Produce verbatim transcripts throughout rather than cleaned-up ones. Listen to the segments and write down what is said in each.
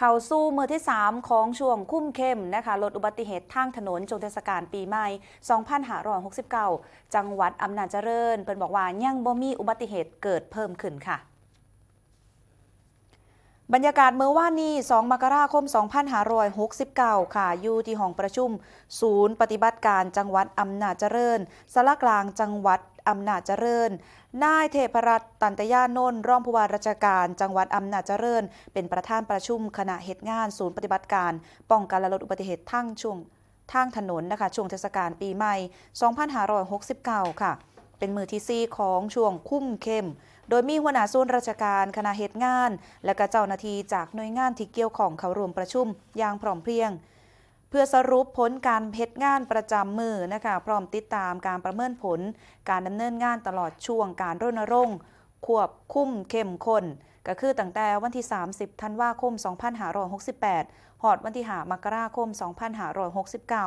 เข้าสู่มื้อที่สามของช่วงคุมเข้มนะคะ ลดอุบัติเหตุทางถนนช่วงเทศกาลปีใหม่ สองพันห้าร้อยหกสิบเก้า จังหวัดอำนาจเจริญ เพิ่นบอกว่ายังบ่มีอุบัติเหตุเกิดเพิ่มขึ้นค่ะ บรรยากาศเมื่อวานนี้ สอง มกราคม สองพันห้าร้อยหกสิบเก้า ค่ะ อยู่ที่ห้องประชุม ศูนย์ปฏิบัติการจังหวัดอำนาจเจริญ ศาลากลางจังหวัดอำนาจเจริญ นายเทพรัตน์ ตันตยานนท์ รองผู้ว่าราชการจังหวัดอำนาจเจริญ เป็นประธานประชุมคณะเฮ็ดงานศูนย์ปฏิบัติการป้องกันและลดอุบัติเหตุทางช่วง ทางถนนนะคะ ช่วงเทศกาลปีใหม่ สองพันห้าร้อยหกสิบเก้า ค่ะ เป็นมื้อที่สี่ของช่วงคุมเข้ม โดยมีหัวหน้าส่วนราชการ คณะเฮ็ดงาน และก็เจ้าหน้าที่จากหน่วยงานที่เกี่ยวข้องเข้าร่วมประชุมอย่างพร้อมเพรียง เพื่อสรุปผลการเฮ็ดงานประจำมื้อนะคะ พร้อมติดตามการประเมินผลการดำเนินงานตลอดช่วงการรณรงค์ควบคุมเข้มข้น ก็คือตั้งแต่วันที่ สามสิบ ธันวาคม สองพันห้าร้อยหกสิบแปด ฮอดวันที่ ห้า มกราคม สองพันห้าร้อยหกสิบเก้า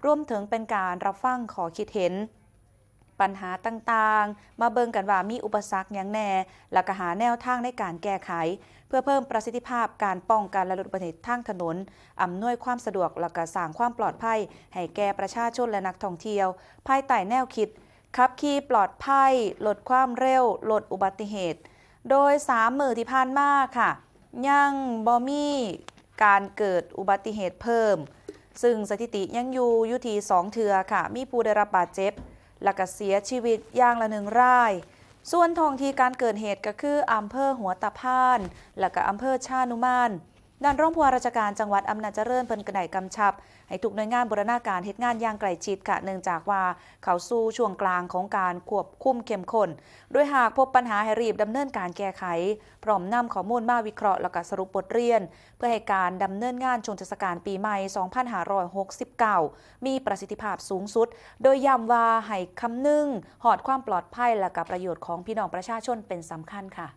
รวมถึงเป็นการรับฟังข้อคิดเห็น ปัญหาต่างๆ มาเบิ่งกันว่ามีอุปสรรคหยังแน่ แล้วก็หาแนวทางในการแก้ไข เพื่อเพิ่มประสิทธิภาพการป้องกันและลดอุบัติเหตุทางถนน อำนวยความสะดวก แล้วก็สร้างความปลอดภัยให้แก่ประชาชนและนักท่องเที่ยว ภายใต้แนวคิด ขับขี่ปลอดภัย ลดความเร็ว ลดอุบัติเหตุ โดยสามมื้อที่ผ่านมาค่ะ ยังบ่มีการเกิดอุบัติเหตุเพิ่ม ซึ่งสถิติยังอยู่ อยู่ที่สองเทื่อค่ะ มีผู้ได้รับบาดเจ็บ และก็เสียชีวิตอย่างละหนึ่งราย ส่วนท้องที่การเกิดเหตุก็คืออำเภอหัวตะพาน และก็อำเภอชานุมาน ด้านรองผู้ว่าราชการจังหวัดอำนาจเจริญ เพิ่นก็ได้กำชับให้ทุกหน่วยงานบูรณาการเฮ็ดงานอย่างใกล้ชิดค่ะ เนื่องจากว่าเข้าสู่ช่วงกลางของการควบคุมเข้มข้น โดยหากพบปัญหาให้รีบดำเนินการแก้ไข พร้อมนำข้อมูลมาวิเคราะห์ แล้วก็สรุปบทเรียน เพื่อให้การดำเนินงานช่วงเทศกาลปีใหม่ สองพันห้าร้อยหกสิบเก้า มีประสิทธิภาพสูงสุด โดยย้ำว่าให้คำนึงฮอดความปลอดภัย และก็ประโยชน์ของพี่น้องประชาชนเป็นสำคัญค่ะ